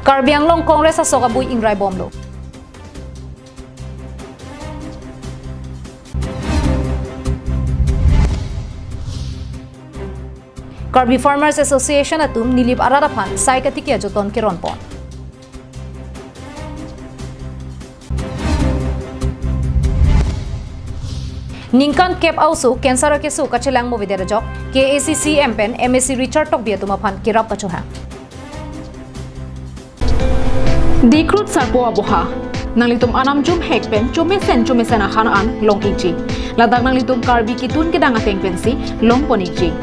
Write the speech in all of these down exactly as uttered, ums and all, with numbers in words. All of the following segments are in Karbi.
Karbi Anglong Congress asong abui ingrai bomlo. Karbi Farmers Association atum Nilip arat aphan sai katiki ajoton keron pon. Ningkan kep a-oso cancer akeso kachelang movedet ajok K A A C C M pen M A C Richard Tokbi atum aphan kerap kachohang. Dikrut Sarpo Aboha. Nanglitum anam jumhek pen chomesen chomesen ahan an long ikji. Ladak nanglitum Karbi kitun kedang ateng pensi long pon ikji.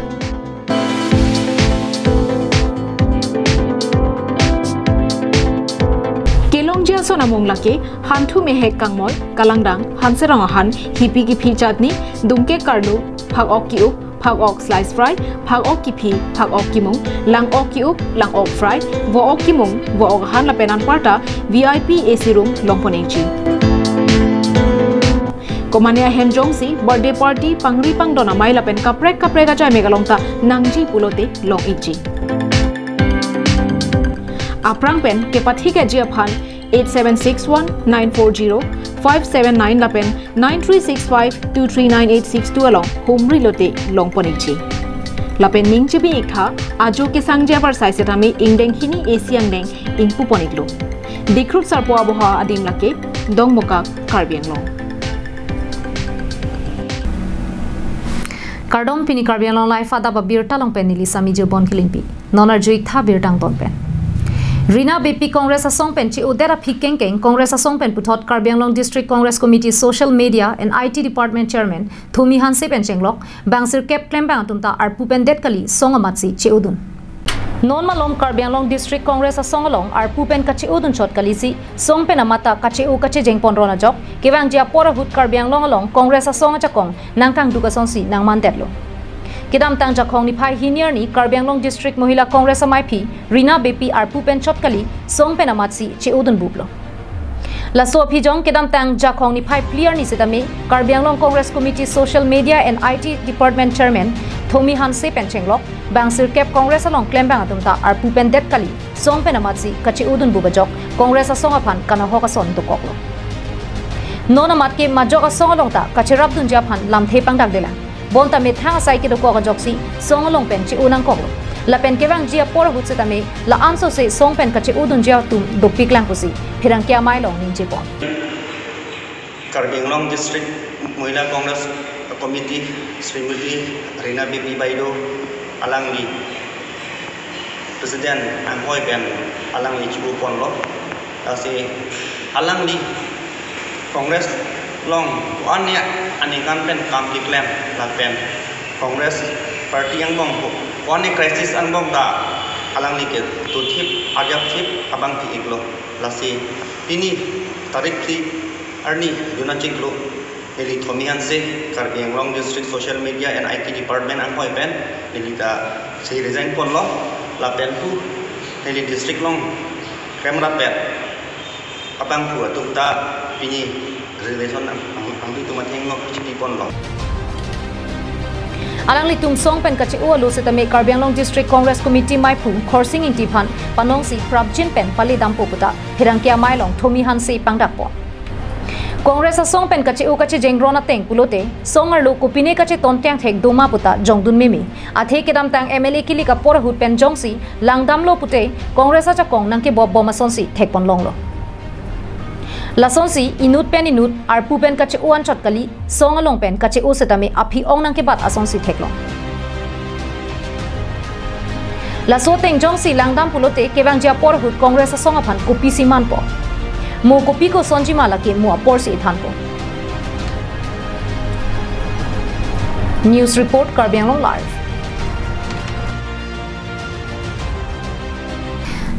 Kelongji ason amung lake Hanthu Mehek Kangmoi, Kalangdang, Hanserong ahan, hipi kiphi chutney, dungke karlu, phak-ok ki-up, phak-ok slice fry, phak-ok kiphi, phak-ok kimung, lang-ok ki-up, lang-ok fry, vo-ok kimung, vo-ok ahan lapen anparta V I P A C room long pon ikji. Komane ahem jongsi birthday party, pangri pangdon amei lapen kaprek kaprek ajai mek along ta nangji pulote long ikji. Aphrang pen kepathikji aphan eight seven six one nine four zero five seven nine lapen nine three six five two three nine eight six two along humri lote long pon ikji. Lapen ning chebi iktha, ajo kesangji apar sai setame ingdeng hini A C angdeng ingpu pon iklo. Dikrut Sarpo Aboha adim lake Dongmukak, Karbi Anglong. Kardom, pini Karbi Anglong Live adap abirta along pen neli Sami Jebon Kilingpi. Non arju iktha birta angton pen. Rina Beypi Congress asong pen che-odet aphi kengkeng Congress asong pen puthot Karbi Anglong District Congress Committee Social Media and I T Department Chairman Thomi Hanse pen chenglok, bang sirkep klembang atum ta arpu pen det kali, song amatsi che-odun. Non malom Karbi Anglong District Congress asong along arpu pen kache-odun chot kalisi, song pen amat ta kache-o kachejeng ponron ajok, kevangji apor ahut Karbi Anglong along Congress asong ajakong nangkangduk asonsi nangmandetlo. Kedamtang Jakhong niphai hini arni Karbi Anglong District Mohila Congress amaiphi Rina Beypi arpu pen chot kali, song pen amatsi che-odun buplo. Laso aphi jong kedamtang Jakhong niphai phli arni setame Karbi Anglong Congress Committee Social Media and I T Department Chairman Thomi Hanse pen chenglok, bang sirkep Congress along klembang atum ta arpu pen det kali, song pen amatsi kache-odun bup ajok Congress asong aphan kanahok ason dokoklo. Non amat ke majok asong along ta kacherapdunji aphan lamthe pangdakdelang. Bonta methang asai kedokok ajoksi song along pen che-o nangkoklo. Lapen kevangji apor ahut setame la-an sose song pen kache-odunji atum dopiklang pusi pherangke amei along ningje pon. Karbi Anglong District Mohila Congress Committee Srimati Rina Beypi Baido alangli President anghoi pen alangli che-o ponlo. Lasi alangli Congress along ko-an aningkan pen kam keklem lapen Congress party angbong ko-an crisis angbong ta alangli ke tuthip ajapthip abang pi iklo. Lasi pini tarik phli arni dun achiklo, neli Thomi Hanse, Karbi Anglong District Social Media and I T Department anghoi pen neli ta si resign ponlo, lapen pu neli district along kremrap pen abang pu atum ta pini resignation ang, ang, angdui atum athengno chiti ponlo. Alanglitum song pen kache-o alo setame Karbi Anglong District Congress Committee meiphu Khorsing Ingti aphan panongsi prapjin pen pale dampo puta pherangke amei along Thomi Hanse pangdakpon. Congress asong pen kache-o kachejeng ron ateng pulote, song arlo kopine kacheton tangthek doma puta jongdun meme. Athe kedamtang M L A kilik apor ahut pen jongsi langdamlo pute, Congress ajakong nangkebop bom asonsi thekpon longlo. Lasonsi inut pen inut arpu pen kache-o anchot kali, song along pen kache-o setame aphi ong nangkebat asonsi theklong. Laso ateng jongsi langdam pulote kevangji apor ahut Congress asong aphan kopisi manpo. Mo kopi kosonji ma lake mo aporsi ithanpo. News report, Karbi Anglong Live.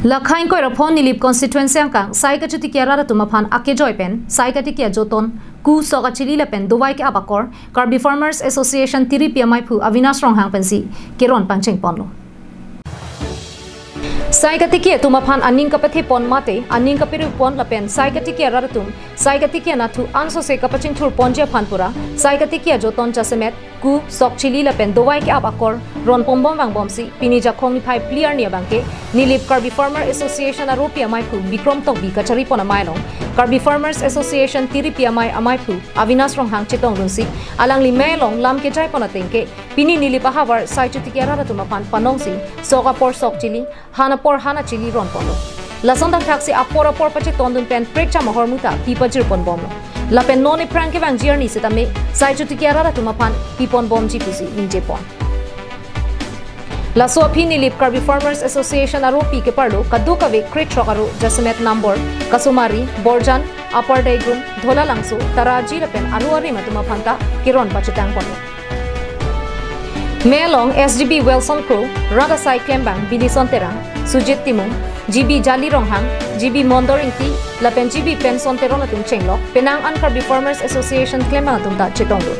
Lakha ingkoi ra phongo Nilip constituency angkang sai kachotiki arat atum aphan akejoi pen sai katiki ajoton, ku sok achili lapen dovai ke-ap akor, Karbi Farmers Association tiripi ameiphu Avinash Ronghang pensi keron pangcheng ponlo. Sai katiki atum aphan aning kapathe pon mate, aning kaperu pon lapen sai katiki arat atum sai katiki anatthu ansose kapachingthur ponji aphan pura, sai katiki ajoton jasemet ku, sok chili lapen dovai ke-ap akor ron ponbom vangbomsi, pini Jakhong niphai phli arni abangke Nilip Karbi Farmer Association aropi amaiphu Bikrom Tokbi kachari pon amei along Karbi Farmers Association tiripi amei amaiphu Avinash Ronghang chetongdunsi, alangli mei along lam kejai pon atengke pini Nilip ahavar sai chotiki arat atum aphan panongsi, sok apor sok chili, han apor han achili ron ponlo. Lason thakthak si apor apor pachetongdun pen prekjam ahormu ta pi pajir ponbomlo. Lapen non ephrang kevangji arni setame sai chotiki arat atum aphan pi ponbomji pusi ningje pon. Laso aphi Nilip Karbi Farmers Association aropi keparlo kadokave krethrok aro jasemet Nambor, Kasomari, Borjan, Upper Daigrum, Dholalangso, Taraji lapen aro arim atum aphan ta keron pachetang ponlo. Mei along S G B Wilson Kro, rat asai klembang Bilison Terang, Sujit Timung, G B Jali Ronghang, G B Mondor Ingti, lapen G B Penson Teron atum chenglok, penang an Karbi Farmers Association klembang atum ta chetongdun.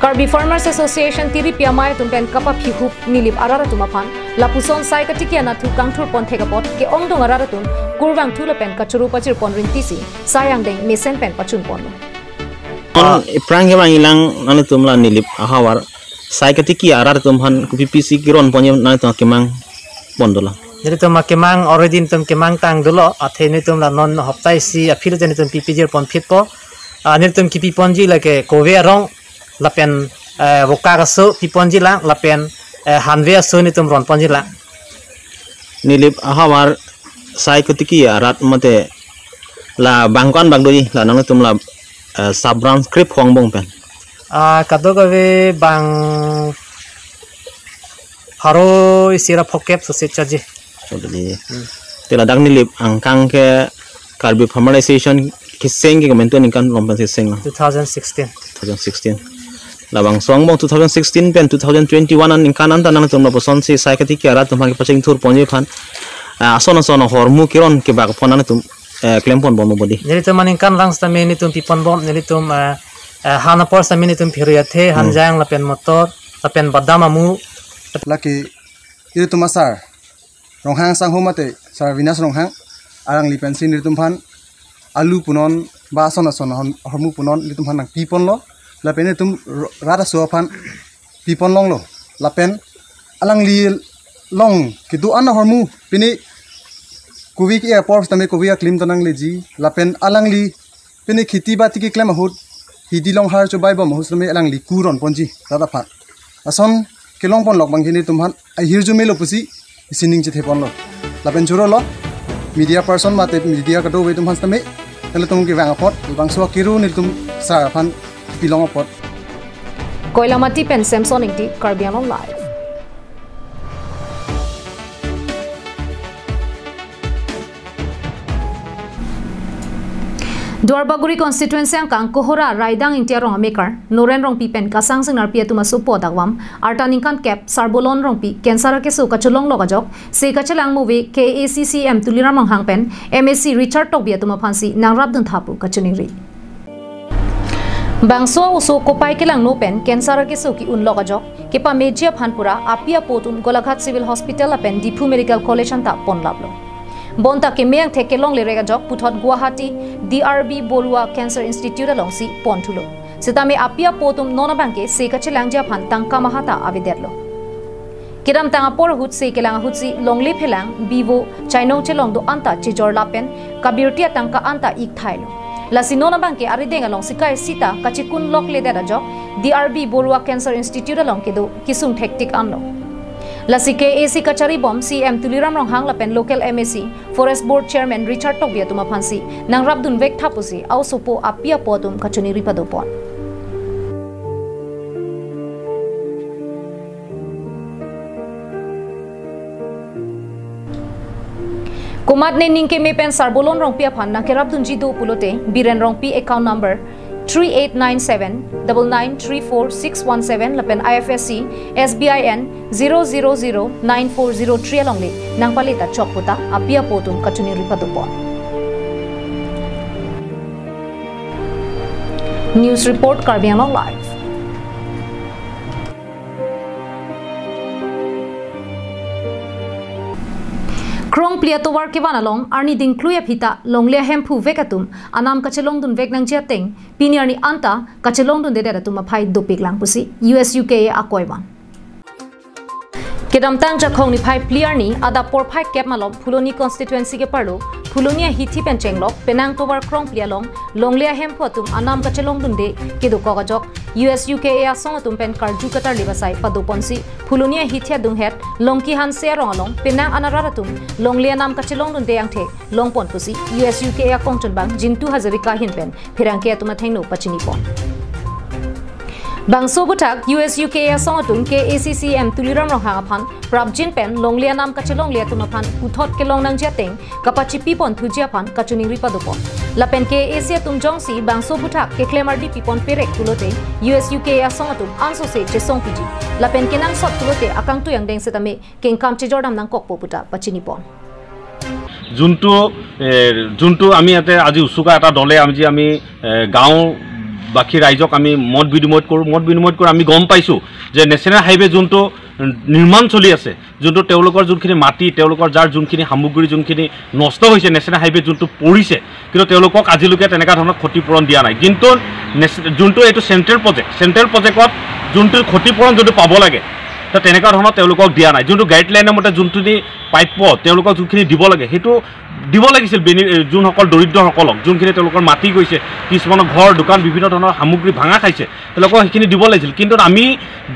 Karbi Farmers Association tiripi amei atum pen kapaphihup Nilip arat atum aphan, lapuson sai katiki anatthu kangthur pon thek apot, ke-ongdung arat atum kurvangthu lapen kachoro pajir pon rintisi, sai angdeng mesen pen pachun ponlo. Non ephrang kevang ilang nangtum la Nilip ahavar sai katiki arat atum aphan kopi pisi keron ponji nangtum kemang pon dolang. Nelitum akemang already nelitum kemang tang dolo, athe nelitum la non hopta isi aphi lote nelitum pi pajir pon phitpo. Ah, nelitum kipi ponji lake kove arong lapen, eh, vokak aso pi ponji lang lapen, eh, hanve aso nelitum ron ponji lang. Nilip ahavar sai katiki arat mate la bang ko-an bang doji la nangtum la, eh, sub-branch krip hong bong pen. Ah, kadokave bang pharo isi ra phokep sose charji. Charji. Hmm. Te ladak Nilip angkang ke Karbi Farmer Association keseng ke komantu aningkan along pen keseng na? Two thousand sixteen. Two thousand sixteen. Labangso angbong two thousand sixteen pen two thousand twenty-one aningkan anta nangtum lapuson si sai katiki arat atum aphan kepachingthur ponji aphan, ah, ason ason ahormu keron kebak aphan nangtum, eh, klem ponbom bodi. Nelitum aningkan lang setame nelitum pi ponbom, nelitum, eh, eh, han apor setame nelitum phiri athe, hmm, hanjang lapen motor, lapen badam amu. Lake ilitum asar Ronghang sangho mate sar Avinash Ronghang, alangli pensi nelitum aphan alu punon, ba ason ason ahormu punon nelitum aphan nangpi ponlo, lapen nelitum ro-, rat aso aphan pi pon longlo. Lapen alangli along kedo-an ahormu pini kove ke-e apor setame kove aklim ta nangleji, lapen alangli pini kheti bati keklem ahut hidi longhar chobai bom ahut setame alangli ku ron ponji rat aphan. Ason kelong ponlok abangke nelitum aphan ahirjume lo pusi sining chethe ponlo. Lapen choro lo, media person mate media kadokave atum aphan setame, nelitum kevang apot, bangso akiru nelitum sar aphan pilong apot. Koilamati pen Samson Ingti, Karbi Anglong Live. Duarbagori constituency angkang Kohora Raidang Ingti arong amekar Noren Rongpi pen Kasang Singnarpi atum asopo adakvam arta ningkan kep Sarbolon Rongpi cancer akeso kacholonglok ajok se kachelang move K A A C C E M Tuliram Ronghang pen M A C Richard Tokbi atum aphansi nangrapdun tha pu kachiningri. Bangso oso kopai kelangno pen cancer akeso ke-unlok ajok kepameji aphan pura api apo atum Golaghat Civil Hospital lapen Diphu Medical College anta ponlaplo. Bonta keme angthek kelongle rek ajok puthot Guwahati D R B Borua Cancer Institute alongsi ponthulo. Setame api apo atum non abangke se kachelangji aphan tangka maha ta avedetlo. Kedamtang apor ahut se kelang ahutsi longle phelang bivo chainong chelong do-an ta chejor lapen kabirti atangka anta ikthailo. Lasi non abangke arideng alongsi kaisi ta kachikunlokledet ajok D R B Borua Cancer Institute along kedo kesung thektik anlo. Lasi K A A C kachari bom C E M Tuliram Ronghang lapen local M A C Forest Board Chairman Richard Tokbi atum aphansi nangrapdun vek tha pusi aosopo api apo atum kachiningri padopon. Komatne ning keme pen Sarbolon Rongpi aphan nangkerapdunji do pulote Biren Rongpi account number three eight nine seven double nine three four six one seven lapen I F S C S B I N zero zero zero nine four zero three alongle nangpale ta chok pu ta api apo atum kachiningri padopon. News report, Karbi Anglong Live. Pli atovar kevan along arni dingklui aphi ta longle ahemphu vek atum anam kachelongdun vek nangji ateng pini arni anta kachelongdundedet atum aphai dopik lang pusi U S U K A akoi van. Kedamtang Jakhong niphai phli arni adap porphai kep malom Phuloni constituency keparlo Phuloni ahithi pen chenglok penang tovar krongpli along longle ahemphu atum anam kachelongdunde kedokok ajok U S U K A asong atum pen karju katarlip asai padoponsi Phuloni ahithi adunghet Longki Hanse arong along penang anarat atum longle anam kachelongdunde angthe longpon pusi U S U K A akongchunbang Jintu Hazarika ahin pen pherangke atum athengno pachinipon. Bangso aputhak U S U K A asong atum K A A C C M Tuliram Ronghang aphan prapjin pen longle anam kachelongle atum aphan puthot kelong nangji ateng kapachipipon thuji aphan kachiningri padopon. Lapen K A A C atum jongsi bangso aputhak keklem ardi pipon perek pulote U S U K A asong atum ansose chesongpiji. Lapen kenangsot pulote akangtui angdeng setame kengkam chejordam nangkokpo puta pachinipon. যোনটো এ, যোনটো আমি ইয়াতে আজি উচুকা এটা দলে আজি আমি এ, গাঁওবাসী ৰাইজক আমি মত বিনিময় কৰোঁ। মত বিনিময় কৰি আমি গম পাইছোঁ যে নেশ্যনেল হাইৱে যোনটো নিৰ্মাণ চলি আছে, যোনটো তেওঁলোকৰ যোনখিনি মাটি, তেওঁলোকৰ যাৰ যোনখিনি সামগ্ৰী, যোনখিনি নষ্ট হৈছে, নেশ্যনেল হাইৱে যোনটো পৰিছে, কিন্তু তেওঁলোকক আজিলৈকে তেনেকুৱা ধৰণৰ ক্ষতিপূৰণ দিয়া নাই। কিন্তু নেচ-, যোনটো এইটো চেণ্ট্ৰেল প্ৰজেক্ট, চেণ্ট্ৰেল প্ৰজেক্টত যোনটো ক্ষতিপূৰণ যোনটো পাব লাগে, তো তেনেকুৱা ধৰণৰ তেওঁলোকক দিয়া নাই। যোনটো গাইডলাইনৰ মতে যোনখিনি প্ৰাপ্য, তেওঁলোকক যোনখিনি দিব লাগে, সেইটো দিব লাগিছিল বেনি-, এ, যোনসকল দৰিদ্ৰসকলক, যোনখিনি তেওঁলোকৰ মাটি গৈছে, কিছুমানৰ ঘৰ, দোকান, বিভিন্ন ধৰণৰ সামগ্ৰী ভাঙা খাইছে, তেওঁলোকক সেইখিনি দিব লাগিছিল। কিন্তু আমি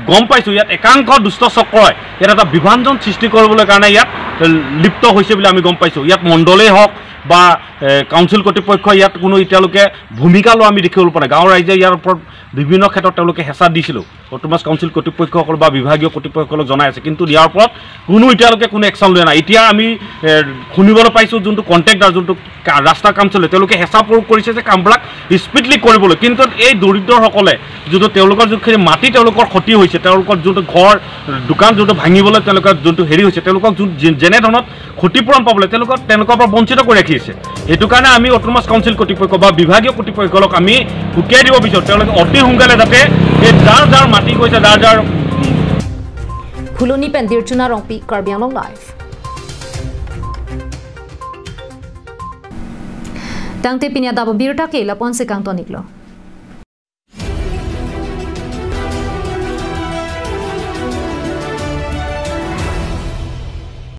গম পাইছোঁ ইয়াত একাংশ দুষ্ট চক্ৰই ইয়াত এটা বিভাজন সৃষ্টি কৰিবলৈ কাৰণে ইয়াত, এ, লিপ্ত হৈছে বুলি আমি গম পাইছোঁ। ইয়াত মণ্ডলেই হওক বা, এ, কাউন্সিল কৰ্তৃপক্ষই ইয়াত কোনো এতিয়ালৈকে ভূমিকা লোৱা আমি দেখিবলৈ পোৱা নাই। গাঁৱৰ ৰাইজে ইয়াৰ ওপৰত বিভিন্ন ক্ষেত্ৰত তেওঁলোকে হেঁচা দিছিলোঁ। অট'নমাছ কাউন্সিল কৰ্তৃপক্ষসকল বা বিভাগীয় কৰ্তৃপক্ষসকলক জনাই আছে, কিন্তু ইয়াৰ ওপৰত কোনো এতিয়ালৈকে কোনো একশ্যন লোৱা নাই। এতিয়া আমি, এ, শুনিবলৈ পাইছোঁ যোনটো কণ্ট্ৰেক্টৰ, যোনটো কা-, ৰাস্তাৰ কাম চলে, তেওঁলোকে হেঁচা প্ৰয়োগ কৰিছে যে কামবিলাক স্পীডলি কৰিবলৈ, কিন্তু এই দৰিদ্ৰসকলে যোনটো তেওঁলোকৰ যোনখিনি মাটি তেওঁলোকৰ ক্ষতি হৈছে, তেওঁলোকৰ যোনটো ঘৰ, দোকান যোনটো ভাঙিবলৈ তেওঁলোকৰ যোনটো হেৰি হৈছে, তেওঁলোকক যোন-, যে-, যেনে ধৰণত ক্ষতিপূৰণ পাবলৈ তেওঁলোকক, তেওঁলোকৰ পৰা বঞ্চিত কৰি ৰাখিছে। সেইটো কাৰণে আমি অট'নমাছ কাউন্সিল কৰ্তৃপক্ষ বা বিভাগীয় কৰ্তৃপক্ষসকলক আমি উকিয়াই দিব বিচাৰোঁ, তেওঁলোকে অতি সোনকালে যাতে এই যাৰ যাৰ মাটি গৈছে, যাৰ যাৰ Phuloni pen Dirchuna Rongpi, Karbi Anglong Live. Tangte pini adap abirta ke lapu-an si kangton-iklo.